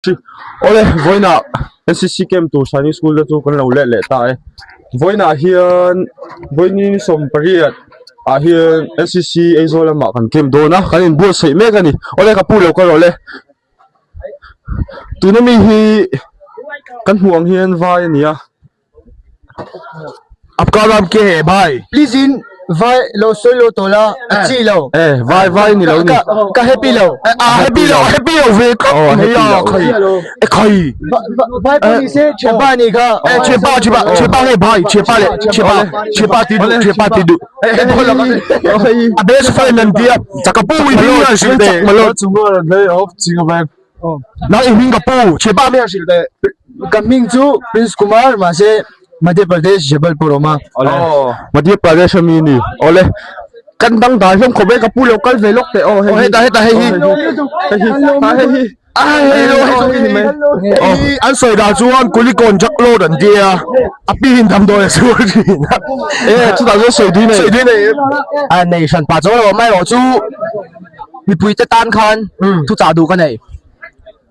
Awle vawiinah N_C_C camp tur Sainik school te chu kan lo let leh ta e vawiinah hian vawiin 18 ah hian N_C_C Aizawl lamah kan camp dawn a kan inbuatsaih mek a ni awle ka pu lo kal rawh le tuna mi hi kan hmuh ang hian vai a ni a. Apka naam kya hai bhai? Please in vai lo sawi lo tawh la a chi lo. Eh vai vai ni lo ni. Ka happy lo. A happy lo happy lo ve khawp mai a khai. E khai. Vai pawh ni se thianpa ni kha. Eh thianpa thianpa thianpa nge bhai thianpa le thianpa thianpa ti duh thianpa ti duh. A best friend an tia chaka pu i hming a hrilh teh. Nang i hming ka pu thianpa mi a hrilh teh. Ka hming chu Prince Kumar mahse Madhya Pradesh Jabalpur awm a. Awle. Madhya Pradesh ami ni. Awle. Kan dang dai hlawm khawp e ka pu lo kal ve lawk teh aw hei. Heta heta hei hi. Hei hi. Ha hei hi. Ai lo hei chu ni mai. Hei an sawi dan chuan Kulikawn Jaklawt an tia a pi in damdawi a sur thin a. E chutah chuan sawi dui nei. Sawi dui nei. A nei hran pah chuan lo mai erawh chu mipui te tan khan thuchah duh ka nei.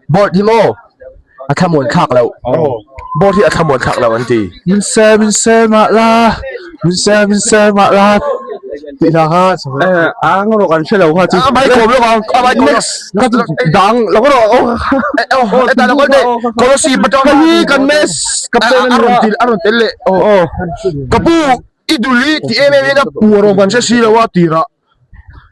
Board hi maw a thlamuan thlak loh. Board hi a thlamuan thlak loh an ti. Min se min se mah la, min se min se mah la tih hla kha chho e. A ngaw kan hre lo kha chu. A mai kawm lawk ang, a mai kawm lawk. Ka chu dang lo rawh aw. E ta lo kal teh. Kolosi patang Ka hi kan mess captain a rawn til a rawn tel leh. Aw. Ka pu i dul i ti em em in a puar awm kan hre si lo a tirah.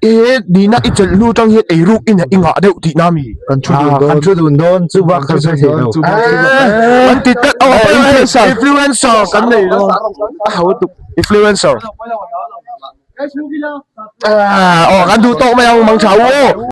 E nihna i chelh hnu tang hian eiruk in i ngah deuh tihna mi? Kan thu dun dawn. Kan thu dun dawn chu bak kan sawi thei lo. An ti tlat aw Influencer. Influencer kan nei dawn. A ho tuk. Influencer. Aw kan duh tawk mai ang mang tha u aw.